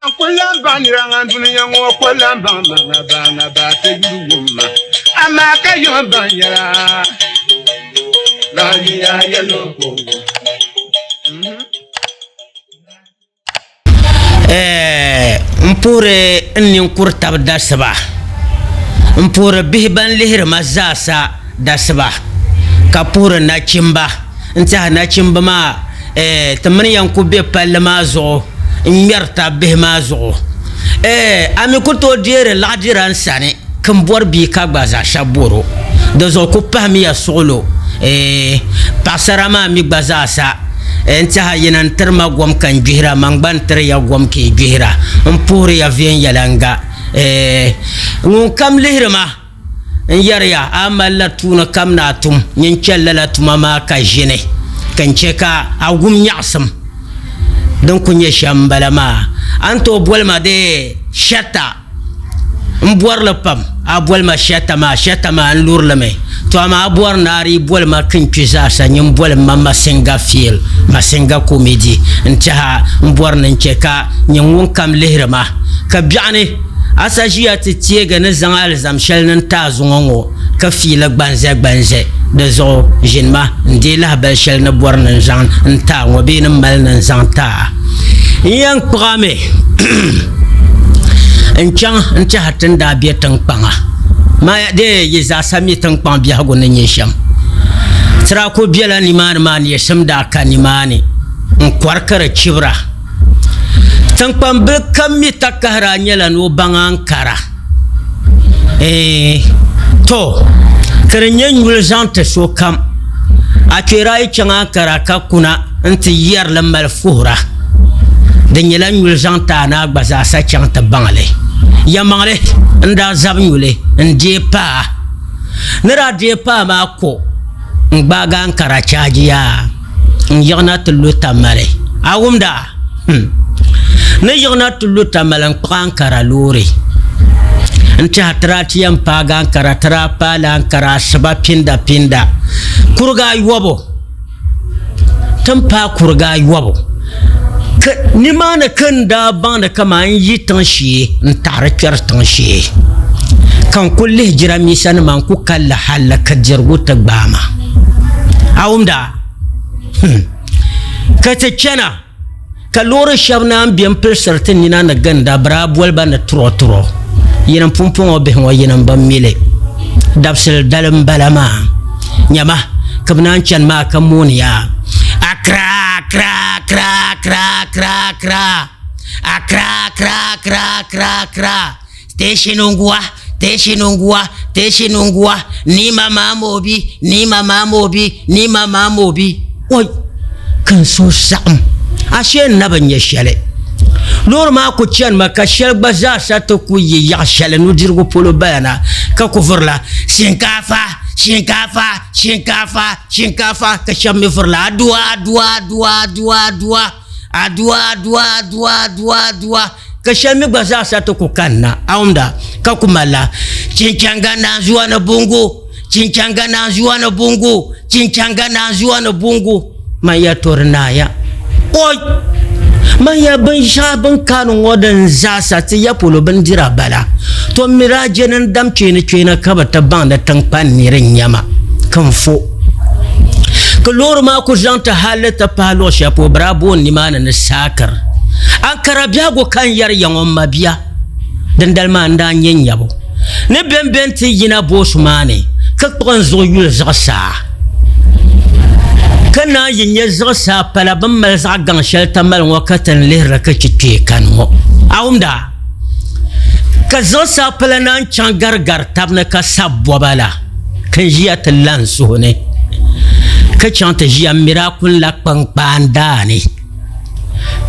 N ku lan baŋ nira ŋan dunia ŋɔ ku lan baŋ ma ŋa ba ŋa ba ti yuli wum ma, amaa ka yiŋ baŋ yɛla lahiya yɛlo ko wum. N puhiri n ninkuri tabi dasiba, n puhiri bihi ban lihiri ma zaasa dasiba, ka puhiri nachimba. N tɛha nachimba maa ti mini ya n-ku be palli maa zuɣu n-ŋmɛri tab bihi maa zuɣu. A mi ku tooi deeri laɣidira n sani ka m bɔri bia ka gba zaa shɛba bɔr o. Di zuɣu ku pahimiya suɣilo. Paɣisara maa mi gba zaa sa n tɛha yina n-tiri ma gom ka n gbihira, man gba n-tiri ya gom ka yi gbihira. M puhiri ya viɛnyɛliŋga. Ŋunkam lihiri ma. N yɛri ya, a malila tuuni kam ni a tum, nyin chɛli lala tuma maa ka ʒini, ka n chɛ ka a wum nyaɣisim din kul nyɛ shɛm m-bala maa. A ni tooi boli ma dee Shɛta, m bɔri li pam, a boli ma Shɛta maa, Shɛta maa n luri li mi. Tɔ amaa a bɔri ni a dii boli ma Kinkpi zaasa, nyin boli ma Masinga Feel, Masinga Comedy. N tɛha m bɔri ni n chɛ ka nyin ŋunkam lihiri ma ka biɛɣuni A sa ʒiya ti teegi ni zaŋ alizam shɛli ni n-ti a zuŋɔ ŋɔ ka fiili gbanzɛ gbanzɛ di zuɣu, ʒini ma n-deei lahibali shɛli ni bɔri ni n zaŋ n-ti a ŋɔ bee ni m mali ni n zaŋ ti a. N yɛn kpuɣi a mi n-chaŋ n-tɛhi ti ni daa be tiŋkpaŋa maa dee yi zaasa mi tiŋkpaŋ biɛhigu ni nyɛ shɛm. Tira kul bela nimaani maa neesim daa ka nimaani n-kɔri ka di chibira. Tiŋkpanbili kam mi takahira nyɛla ni o baŋ Ankara. Eeh to ka di nyɛ nyuli zaŋ ti sokam. A kpɛri a yi chaŋ Ankara ka kuna nti yɛri li mali fuhira, di nyɛla nyuli zaŋ ti a ni a gba zaasa chaŋ ti baŋ li. Yɛlimaŋli n-daa zabi nyuli n-deei paa. Ni daa deei paa maa ko n-gbaagi Ankara chaaji yaa. N yiɣina ti lu Tamale. A wumda? Hmm. Ni yiɣina ti lu Tamale n kpuɣi Ankara loori. N tɛha ti daa ti yɛn paagi Ankara, ti daa paala Ankara asiba pinda pinda. Kuriga ayɔbu. Ti ni paai kuriga ayɔbu. Ka nimaani ka n daa baŋdi kaman n yi tiŋ shee n taɣiri kpɛri tiŋ shee. Ka n kuli lihi jiranbiisanima n ku kalli halli ka dirigu ti gbaai ma. A wumda? Hmm. Ka ti chana, ka loori shɛba naan be m-pilisiri ti nina ni ginda, bɛ daa boli ba ni turɔturɔ. Yinim pumpɔŋɔ bihi ŋɔ, yinim bi mi li. Dabisili dali m-bala maa. Nyama, ka bɛ naan chani maa ka mooni ya, Accra, Accra, Accra, Accra, Accra, Accra, Accra, Accra, Accra, Accra, Accra. Station unguwa, station unguwa, station unguwa, ni mama Mobi, ni mama Mobi, ni mama Mobi. Oi, ka n suhu saɣim, ashee n na bi nya shɛli. Loori maa ku chanimi ka shɛli gba zaasa ti ku yi yaɣ shɛli nudirigu polo bala na ka ku vurila shinkaafa, shinkaafa, shinkaafa, shinkaafa ka shɛba mi vurila adua, adua, adua, adua, adua, adua, adua, adua, adua, adua. Ka shɛli mi gba zaasa ti ku kanna, a wumda, ka ku malila, Chinchanga naanzuwa ni bungu, chinchanga naanzuwa ni bungu, chinchanga naanzuwa ni bungu. Man ya to di naaya. Oi! Man ya binshɛɣu bin kaani ŋɔ din zaasa ti ya polo bindira bala. To m mi daa je ni n dam kpeeni kpeeni ka bɛ ti baŋ ni tiŋkpan niri n-nyɛ ma, ka n fo. Ka loori maa ku zaŋ ti halli ti pahi luɣ shɛli polo, bɛ daa booni nimaani ni Saakir. Ankara biɛhigu ka n yɛri ya ŋɔ m mabia, dindali maa n daa nya nyabu ni bɛn bɛn ti yina boosu maa ni ka kpuɣi n zuɣu yuli zuɣusaa, ka naan yi nya zuɣusaa pala bɛ ni mali zaɣ gaŋ shɛli Tamale ŋɔ ka ti ni lihiri li ka chɛ kpee kani ŋɔ. A wumda? Ka zuɣusaa pala naan chaŋ garigari tab ni ka sab bɔba la, ka n ʒiya ti la n suhu ni, ka chaŋ ti ʒiya m mi daa kuli la kpaŋkpaan daa ni.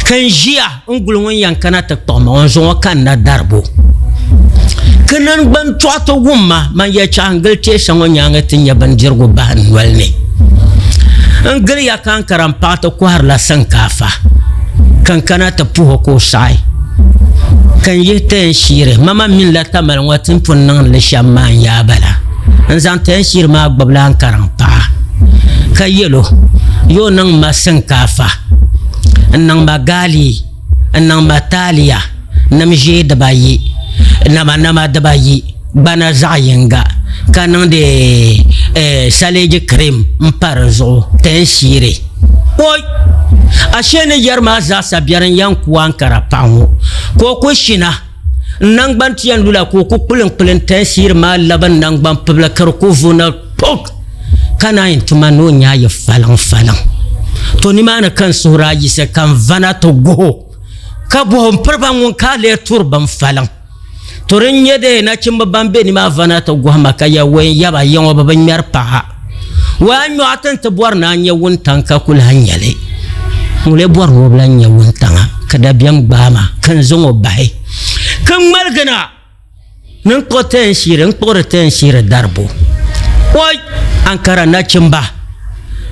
Ka n ʒiya n guli ŋun yɛn kana ti kpuɣi ma ŋɔ, n zaŋ o kanna daribo. Ka naŋgban tɔɣu ti wum ma, man ya chahi n gili teesa ŋɔ nyaaŋa ti nya bindirigu bahi n noli ni. N gili ya ka n karam paɣa ti kɔhirila sinkaafa, ka n kana ti puhi o ka o saɣi. Ka n yihi tɛn shiiri, mama mini la Tamale ŋɔ ti ni pun niŋdi li shɛm maa n-yaa bala. N zaŋ tɛn shiiri maa gbubila n kariŋ paɣa ka yɛl o, Yo niŋ ma sinkaafa, n-niŋ ma gaali, n-niŋ ma taaliya. Nim ʒee dibayi, namanama dibayi, gbana zaɣ yinga, ka niŋdi saleeji kirim m-pa di zuɣu, tɛnsiiri. Oi! Ashee ni yɛri maa zaasa biɛri n-yɛn ku Ankara paɣa ŋɔ, ka o ku shina. N naŋgbani ti yɛn lula ka o ku kpuliŋkpuliŋ tɛnsiiri maa labi n naŋgbani pibila ka di ku vuuna kpok! Ka naan yi tuma ni o nya a yi faliŋfaliŋ. To nimaani ka n suhuri a yiɣisi ka n vana ti guhi o. Ka bɔhi m piriba ŋun ka a lee turi bin faliŋ? To din nyɛ dee nachimba ban be nimaa vana ti gɔhi ma ka ya wɛi n yaba ya ŋɔ bi bi ŋmɛri paɣa. Wɛi a nyɔɣu ti n-ti bɔri ni a nya wuntaŋ ka ku lahi nya li. Ŋun lee bɔri ni o bi lahi nya wuntaŋa ka dabiɛm gbaai ma ka n zaŋ o bahi ka ŋmaligi na. Ni n kpuɣi tɛnshiiri, n kpuɣiri tɛnshiiri daribu. Oi! Ankara nachimba,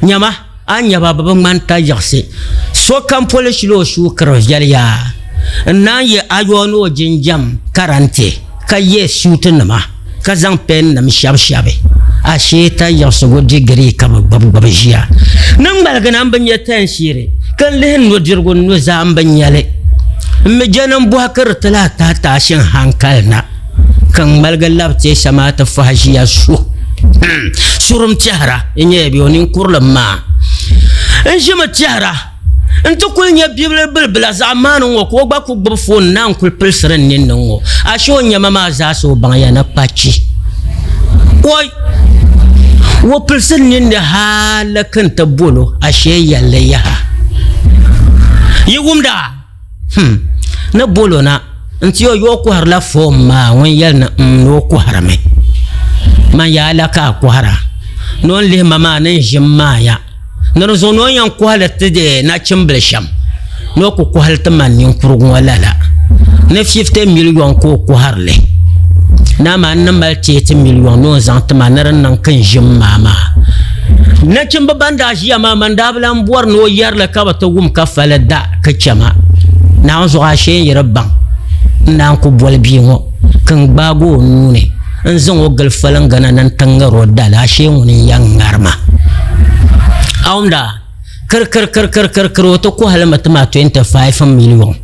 nyama, a ni nya ba bɛ bi ŋmani tayiɣisi. Sokam polishila o shuukiri viɛli yaa. N naan ye ayɔɔ ni o jinjam karante, ka ye suutinima, ka zaŋ pɛnnima shɛbishɛbi. Ashee tayiɣisigu digirii ka bɛ gbibigbibi ʒiya. Ni ŋmaligi na m bi nya tɛnshiiri, ka n lihi n nudirigu n nuzaa m bi nya li. N mi je ni m bɔhi ka di ti lahi tahi taashin hankali na, ka n ŋmaligi labi teesa maa ti fɔhi ʒiya su surim tɛhira. N nyɛla bɛ o ninkurilim maa. N ʒimi tɛhira nti kuli nya bibili bilibila zaɣ maani ŋɔ ka o gba ku gbubi foon na n-kuli pilisiri n ninni ŋɔ. Ashee o nyɛma maa zaasa o baŋya ni kpachi. Oi! O pilisi n ninni hali ka n ti bol o, ashee yɛlli yaha. Yi wumda? Hmm. Ni bol o na n-ti o yo o kɔhirila foon maa, ŋun yɛli ni m ni o kɔhirimi. Man yaa la ka a kɔhira? Ni o ni lihi ma maa ni n ʒim maaya. Ni di zuɣu ni o ni yɛn kɔhi li ti di nachimbili shɛm, ni o ku kɔhi li ti man ninkurigu ŋɔ lala. Ni 50 million ka o kɔhiri li. Ni amaa n ni mali 30 million ni o ni zaŋ ti ma ni di niŋ ka n ʒim maa maa. Nachimba ban daa ʒiya maa man daa bi lan bɔri ni o yɛri li ka bɛ ti wum ka fa li da ka chɛ ma. Naawuni zuɣu ashee n yi di baŋ n naan ku boli bia ŋɔ ka n gbaagi o nuu ni n zaŋ o gili faliŋga na ni n ti ŋar o dali ashee ŋuni n-yɛn ŋari ma. A wumda? Kirikirikirikirikiri o ti kɔhi li mi ti ma 25 million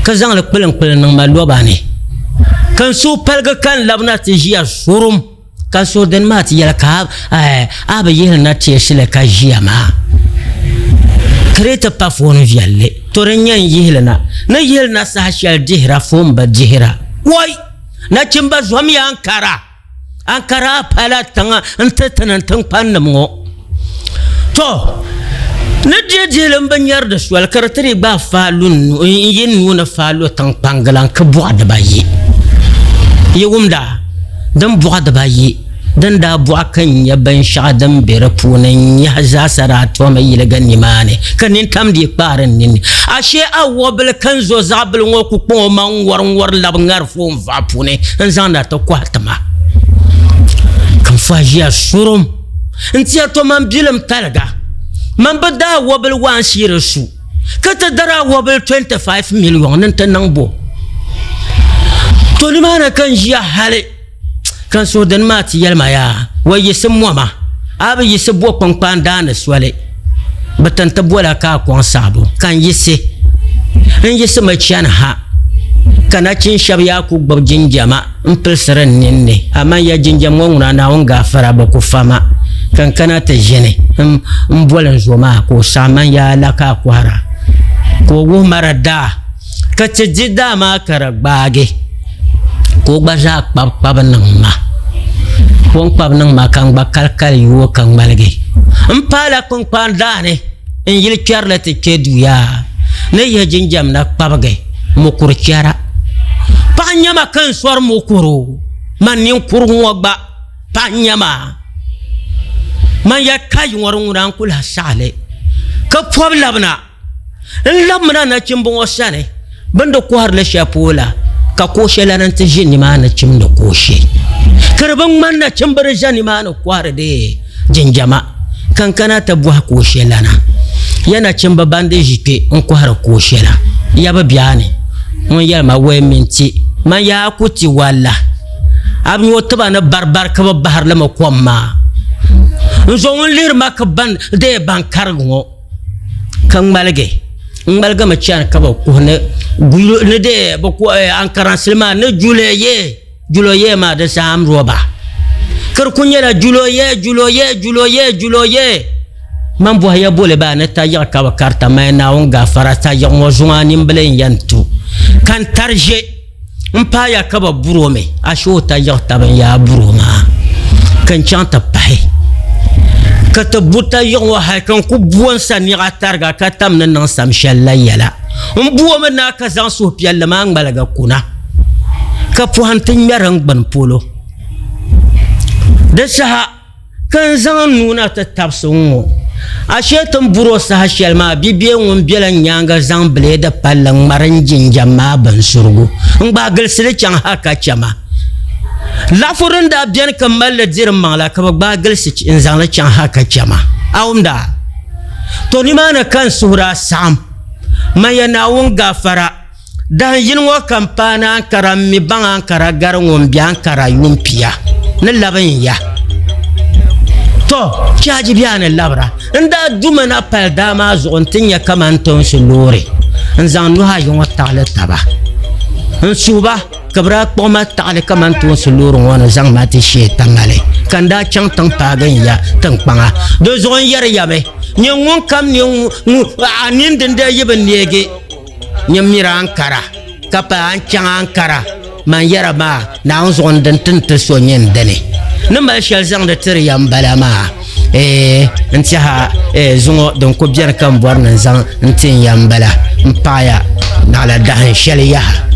ka zaŋ li kpiliŋkpiliŋ niŋ ma loba ni ka n suhu paligi ka n labina ti ʒiya surum. Ka n suhu dini maa ti yɛli ka a bi yihili na teesili ka ʒiya maa. Ka di ti pa foon viɛlli. To di n-nyɛ n yihili na. Ni yihili na saha shɛli dihira foon bi dihira. Woi! Nachimba zomiya Ankara! Ankara a pala tiŋa n-ti ti ni tiŋkpannim ŋɔ. To, ni dihi dihili m bi nyari di soli ka di ti dii gbaai faai lu n yi n nuu ni faai lu tiŋkpaŋgilan ka buɣa dibayi. Yi wumda? Din buɣa dibayi din daa buɣa ka n nya binshɛɣu din be di puuni n nyahi zaasa daa tomi yiligi nimaani ka nintam dii kpaari n ninni. Ashee a wɔbili ka n zo zaɣ bili ŋɔ ku kpaŋ o maŋ ŋ-ŋɔri ŋ-ŋɔri labi ŋari foon vaɣu puuni n-zaŋ na ti kɔhi ti ma. Ka n fahi ʒiya surum. N tiya to man bilim taliga, man bi daa wɔbili waan siiri su, ka ti dari a wɔbili 25 million ni n-ti niŋ bo. To nimaani ka n ʒiya hali ka n suhu dini maa ti yɛli ma yaa, wa yiɣisi moma, a bi yiɣisi bo kpunkpaan daani soli, bɛ ti n-ti bola ka a kɔŋ saɣibu, ka n yiɣisi. N yiɣisimi chani ha ka nachin shɛba yaa ku gbubi jinjama. M pilisiri n ninni, amaa ya jinjam ŋɔ ŋuna Naawuni gaafara bi ku fa ma, ka n kana ti ʒini m boli n zo maa ka o saɣi man yaa la ka a kɔhira, ka o wuhi ma di daa, ka ti di daa maa ka di gbaagi, ka o gba zaa kpabi kpabi niŋ ma, ka o ni kpabi niŋ ma ka n gba kali kali yooi ka ŋmaligi m paala kpunkpaan daa ni n yili kpɛrili ti kpe duu yaa ni yihi jinjam na kpabigi mukuru chɛra. Paɣa nyama ka n sɔri mukuru, man ninkurigu ŋɔ gba paɣa nyama. Man ya ka yi ŋɔ di ŋuna n ku lahi saɣi li ka pɔbi labina. N labimina nachimba ŋɔ sani bɛ ni di kɔhiri li shɛli polo la ka kooshe lana nti ʒi nimaani chimdi kooshe ka di bi ŋmani nachimba di ʒe nimaani kɔhiri di jinjama ka n kana ti bɔhi kooshe lana, Ya nachimba ban di ʒi kpe n-kɔhiri kooshe la, ya bi be a ni? Ŋun yɛli ma, Wɛi mini ti, man yaa ku ti walla. A bi nya o tiba ni baribari ka bɛ bahiri li mi kom maa? N zo ŋun lihiri ma ka ban deei ban karigi ŋɔ ka ŋmaligi. N ŋmaligimi chani ka bɛ kuhi ni guyili ni de bɛ ku ankaransili maa ni juloye juloye maa di saha roba ka di ku nyɛla juloye juloye juloye juloye man bɔhi ya boli baa ni tayiɣi ka bɛ karita mali Naawuni gaafara tayiɣi ŋɔ zuŋɔ a nimbili n yɛn tu ka n tari ʒe n paaya ka bɛ buri o mi ashee o tayiɣi taba n yaa buri o maa ka n chaŋ ti pahi ka ti bu tayiɣi ŋɔ hali ka n ku bo n saniɣa tariga ka tam ni niŋ sam shɛli la yɛla n bu o mi na ka zaŋ suhupiɛlli maa ŋmaligi kuna ka pɔhim ti ŋmɛri n gbuni polo di saha Ka n zaŋ n nuu na ti tabisi ŋ-ŋɔ. Ashee ti ni bur o saha shɛli maa, bibia ŋun bela n nyaaŋa zaŋ bileedi palli ŋ-ŋmari n jinjam maa binsurigu n-gbaai gilisi li chaŋ ha ka chɛ ma. Laɣifu din daa beni ka m mali li diri m maŋ la, ka bɛ gbaai gilisi n-zaŋ li chaŋ ha ka chɛ ma. A wumda? To nimaani ka n suhu daa saɣim. Man ya Naawuni gaafara. Dahin yini ŋɔ ka m paai ni Ankara m mi baŋ Ankara gari ŋun be Ankara yuun pia ni labi n ya. Tɔ, chaaji be a ni labira. N daa dumi na pali daa maa zuɣu nti nya kaman toonsi loori n zaŋ nuhi ayi ŋɔ taɣili taba n suhi ba ka bɛ daa kpuɣi ma taɣili kaman toonsi loori ŋɔ ni zaŋ ma ti shee Tamale ka n daa chaŋ tiŋ paagi n ya tiŋkpaŋa. Di zuɣu n yɛri ya mi, nyini ŋunkam a nini dindali yi bi neegi Nyɛ miri Ankara ka paai a ni chaŋ Ankara man yɛra maa Naawuni zuɣu n din ti ni ti so nyɛ n dini ni mali shɛli zaŋdi tiri ya m-bala maa ee n tiɛha ee zuŋɔ din ku beni ka m bɔri ni n zaŋ n tin ya m-bala m paɣiya naɣila dahin shɛli yaha.